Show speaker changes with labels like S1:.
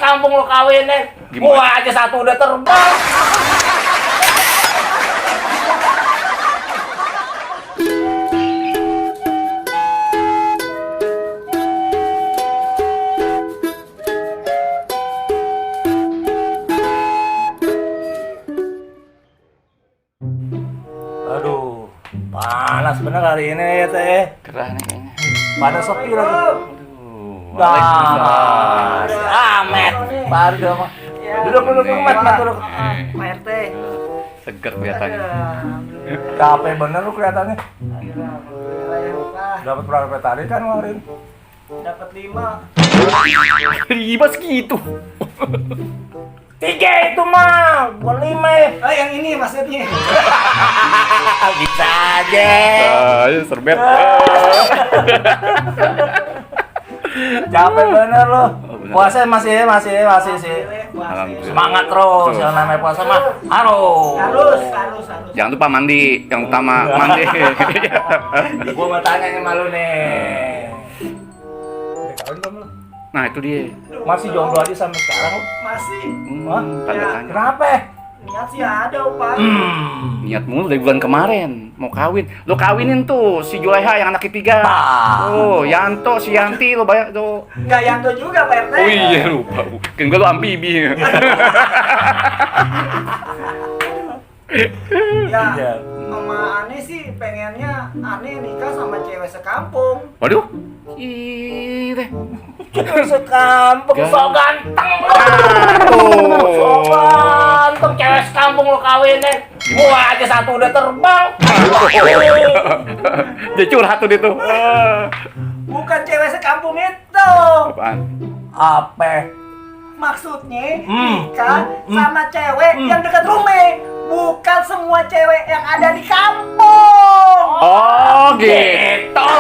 S1: sekampung lo kawinin. Gua aja satu udah terbang. Aduh, panas bener hari ini ya teh.
S2: Gerah nih kayaknya.
S1: Panas sepi lagi.
S2: Aduh.
S1: Amet, baru dong. Duduk, Mat, duduk.
S3: Pak RT.
S2: Seger kelihatannya.
S1: Capek bener lu kelihatannya.
S3: Alhamdulillah ya Pak.
S1: Dapat berapa tadi kan kemarin?
S3: Dapat 5.
S2: Riba segitu.
S1: 3 itu mah, bukan 5 ya.
S3: Oh, yang ini maksudnya.
S1: Bisa aja.
S2: Ayo serbet.
S1: Capek bener lu.
S2: bener.
S1: Puasa masih sih.
S2: Alhamdulillah.
S1: Semangat terus, yang namanya puasa mah harus.
S3: Harus.
S2: Jangan lupa mandi, yang utama mandi.
S1: Gua mau tanya sama lu nih. Udah kawin belum lu?
S2: Nah itu dia.
S1: Masih jomblo aja sampai sekarang lu?
S3: Masih.
S1: Wah,
S2: Tanda
S3: ya.
S2: tanya.
S1: Kenapa?
S3: Niat sih ada, Pak.
S2: Niat mulu dari bulan kemarin mau kawin. Lo kawinin tuh si Juleha yang anak ketiga. Oh, Yanto, si Yanti lo banyak tuh.
S3: Enggak Yanto juga, Pak RT.
S2: Oh iya lupa. Kan gue lo ambibi.
S3: Ya,
S1: Iya.
S3: sama Ane sih pengennya Ane nikah sama cewek sekampung.
S2: Waduh. Ih,
S1: Sekampung so ganteng lu.
S2: Aduh.
S1: So ganteng cewek sekampung lu kawinin. Gua aja satu udah terbang.
S2: Dia curhat tuh dia tuh.
S3: Bukan cewek sekampung itu.
S2: Apaan?
S1: Apa?
S3: Maksudnya nikah sama cewek yang dekat rumah, bukan semua cewek yang ada di kampung.
S2: Oh gitu.